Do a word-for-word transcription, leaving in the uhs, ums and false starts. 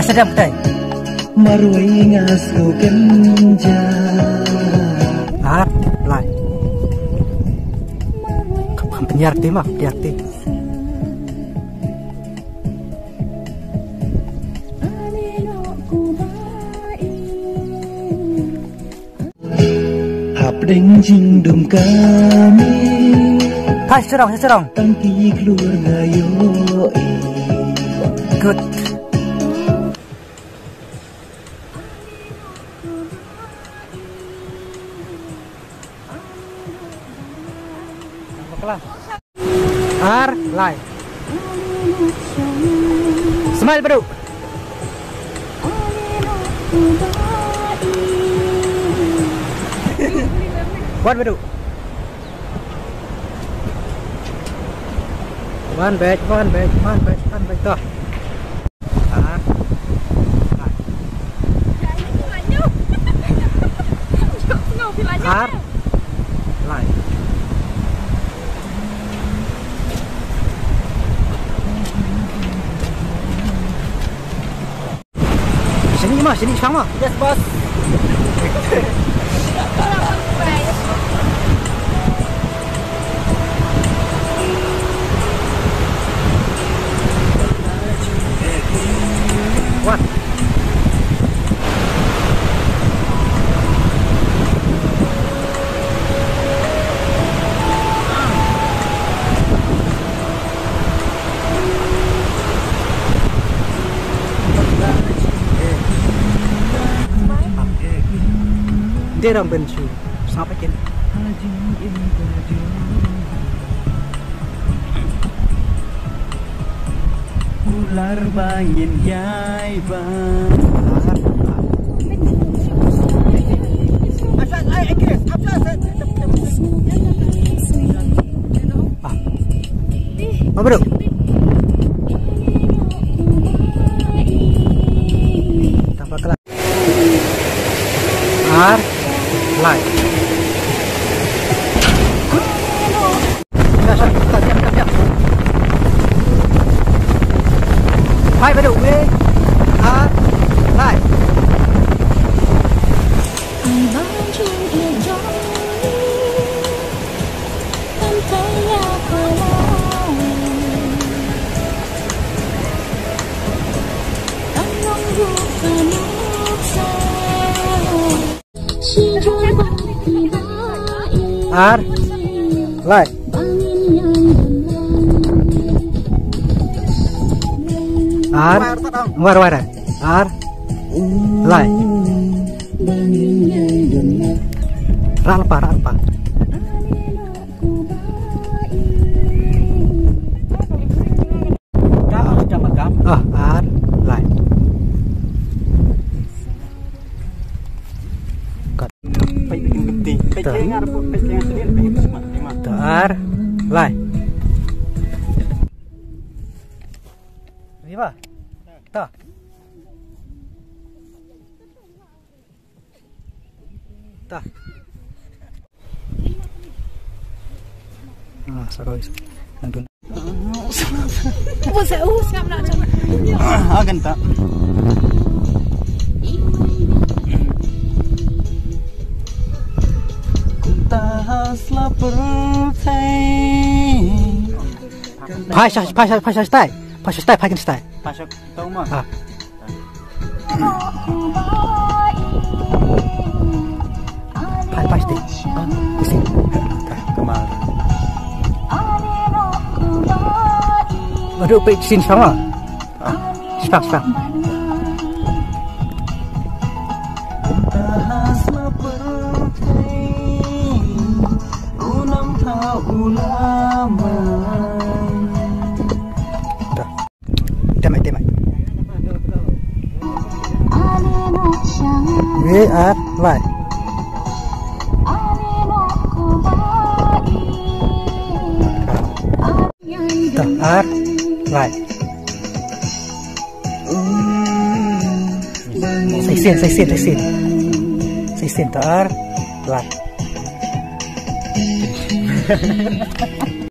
Sedap tai. Marwei nga sngewken ja. Ah, lai. Kham, kham pynïar te ma, pynïar te. Hapdeng jingdum kane. Phai sha rong, sha rong. Tang ki khlur nga ïohi. Good. Bakla. Ar, lai. Smile, Badu. Wan, Badu. Wan, bek, wan, bek, wan, bek, wan, bek, to. Ar, lai. Ar, lai. Sini ma, sini sang ma. Yes, boss. What? Dera bensu. Sapa kin? Kular bangin yai ba. Ah. Apa tu? Tambah kelas. Ar, lai. Hai, Badu, weh. Ar, lai. Ar, lai. Ar, war, war. Ar, lai. Rah lypa, rah lypa. Ah, ar, lai. Kat. Ta. Ta, ar, lai. Riba. Ta. Ta. Ah, sorry. Nang tun. Ah, kan ta. Phai sha, phai sha, phai sha stai. Phai sha stai, phai kan stai. Phai sha tau ma. Ah. Phai, phai stai. Ah, isi. Kamar. Aduh, pe sin sama. Ah. Stop, stop. Dah. Te mai, te mai. Wei, ar, lai. Ta, ar, lai. Sa shisien, sa shisien, sa shisien. Sa shisien, ta, ar, lai.